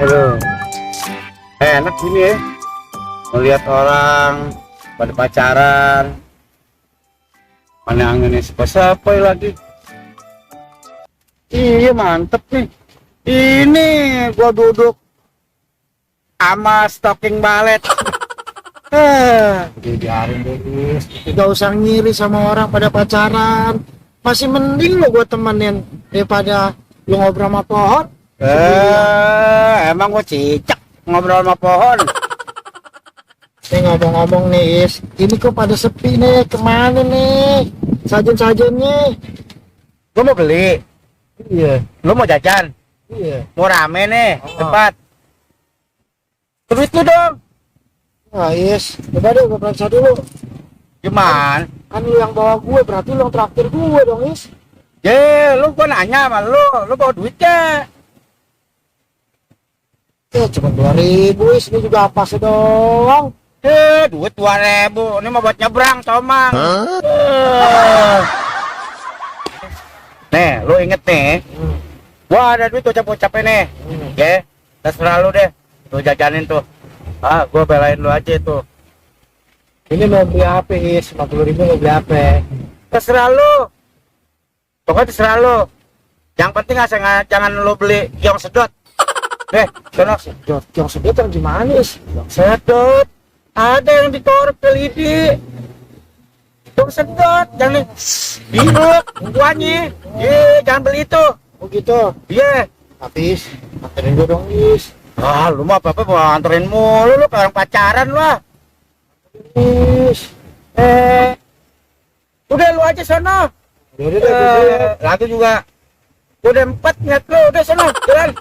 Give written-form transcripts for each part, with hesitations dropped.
Aduh, enak gini ya, melihat orang pada pacaran, mana anginnya sepoi-sepoi lagi. Iya mantep nih. Ini gua duduk sama stocking balet. Biarin deh, Is. Gak usah ngiri sama orang pada pacaran. Masih mending lo gue temenin daripada lu ngobrol sama pohon. Emang gua cicak ngobrol sama pohon. Nih ngomong-ngomong nih, Is, ini kok pada sepi nih, kemana nih sajen-sajennya? Gua mau beli. Iya, Lu mau jajan? iya. Mau rame nih, Oh. tempat. Duit lu dong. Nah, Is, coba deh gue periksa dulu. Gimana? Kan lu yang bawa gue, berarti lu yang traktir gue dong, Is. Lu gua nanya sama lu bawa duit ya? Ya, cuma 2.000, Is, ini juga apa sih doang? Duit 2.000, ini mau buat nyebrang, Tomang. Nih, lu inget nih, gua ada duit ucap-ucapnya nih. Ya, terserah lu deh, lu jajanin tuh. Gua belain lu aja tuh. Ini mau beli apa, Is? 50.000 mau beli apa? Terserah lu. Pokoknya terserah lu. Yang penting jangan lu beli kiong sedot. Sono. Yang sedot yang gimana, Is? Sedot. Ada yang dikorek LED. Kiong sedot, jangan dihirup buahnya. Jangan beli itu. Oh gitu. Iya. Habis, anterin gue dong, Is. Lu mah apa-apa mau anterin mulu lu kayak orang pacaran lah. Is. Udah lu aja sono. Udah. Lagu juga udah 4 niat lu, udah sono jalan.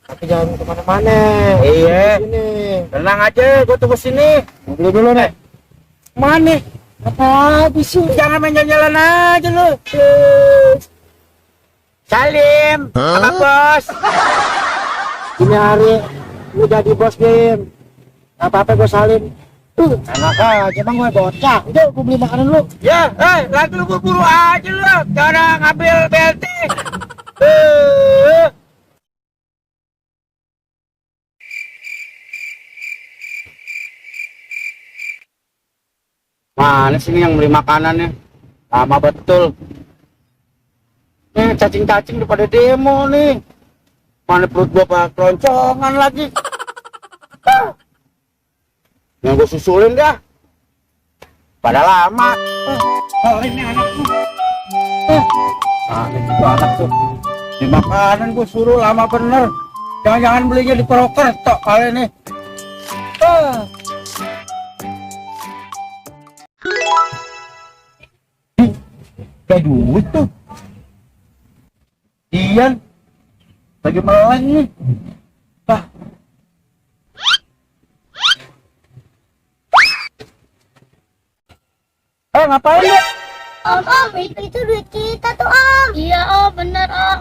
Tapi jangan kemana-mana. Iya. Ini. Tenang aja, gua tunggu sini. Beli dulu nih. Mana? Apa sih? Jangan main jalan aja lu. Salim, apa bos? Ini hari lu jadi bos, Bim. Apa-apa gue salim. Enak aja, emang gue bocah. Udah, gue beli makanan lu. Ya, lagi lu buru-buru aja lu. Cara ngambil BLT. Mana sih ini yang beli makanannya? Lama betul. Cacing-cacing udah pada demo nih. Mana perut gua pada keloncongan lagi. Yang gua susulin dah. Pada lama. Ini anak tuh. Ini juga anak tuh. Di makanan gua suruh lama bener. Jangan-jangan belinya di Purwokerto kali ini. Kayak duit tuh. Ian lagi meleng nih. Ngapain lu? Om, itu duit kita tuh, Om. Iya, Om, bener, Om.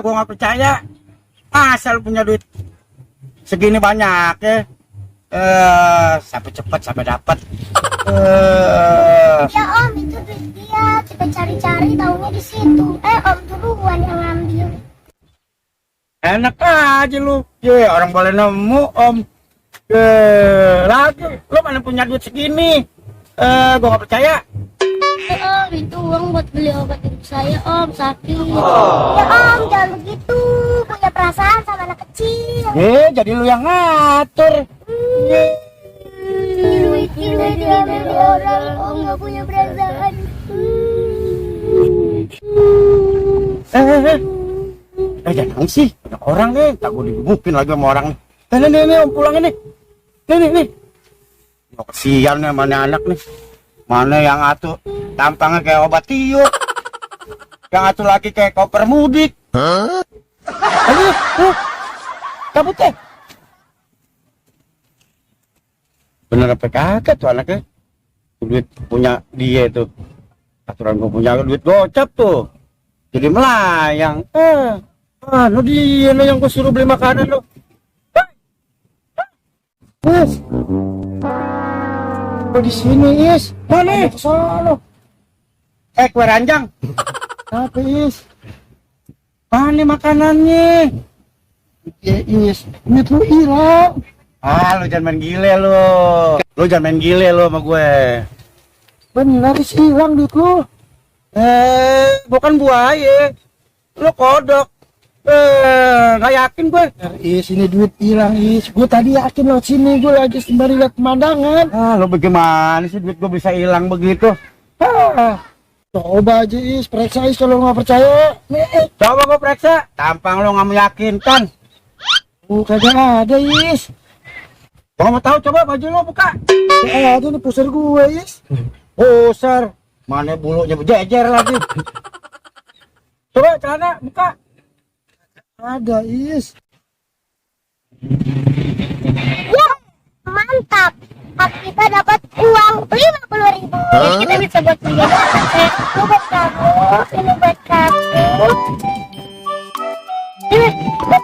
Gua nggak percaya. Asal punya duit segini banyak ya. Sampai cepat sampai dapat. Ya, Om, itu duit dia. Kita cari-cari taunya di situ. Om duluan yang ngambil. Enak aja lu. Orang boleh nemu, Om. Lagi lu mana punya duit segini? Gua nggak percaya. Om, itu uang buat beli obat ibu saya, Om, sakit. Ya, Om, jangan begitu. Punya perasaan sama anak kecil. Jadi lu yang ngatur. Duit kita diambil orang, Om nggak punya perasaan. Jangan sih, banyak orang nih. Tak gue digebukin lagi sama orang. Nih, Om pulang ini. Nih. Oh, kesian nih mana anak nih. Mana yang atuh tampangnya kayak obat tiup. Yang atuh lagi kayak koper mudik. Aduh, kabut teh. Bener apa kagak tuh anaknya? Duit punya dia itu. Aturan gue punya duit gocap tuh. Jadi melayang. Lu dia lo yang gue suruh beli makanan lo. Is. Kok di sini, Is? Mana? Sono. Kue ranjang. Apa, Is? Mana makanannya? Ya Is, duit lu hilang. Ah, lu jangan main gile lu. Lu jangan main gile lu sama gue. Bener Is, hilang duit lu. Bukan buaya. Lu kodok. Nggak yakin gue. Is, ini duit hilang Is. Gue tadi yakin lo sini, gue lagi sembari lihat pemandangan. Ah, lu bagaimana sih duit gue bisa hilang begitu? Coba aja Is, periksa Is kalau nggak percaya. Nih, Coba gue periksa. Tampang lu nggak meyakinkan. kagak ada Is. Gua mau tahu, coba baju lu buka. Ada nih pusar gue Is. Pusar. Mana bulunya berjejer lagi. Coba celana buka. Ada Is. Ya, mantap. Hak kita dapat uang 50.000. Jadi kita bisa buat beli makanan saya. Ini buat kamu, ini buat kamu. Ini buat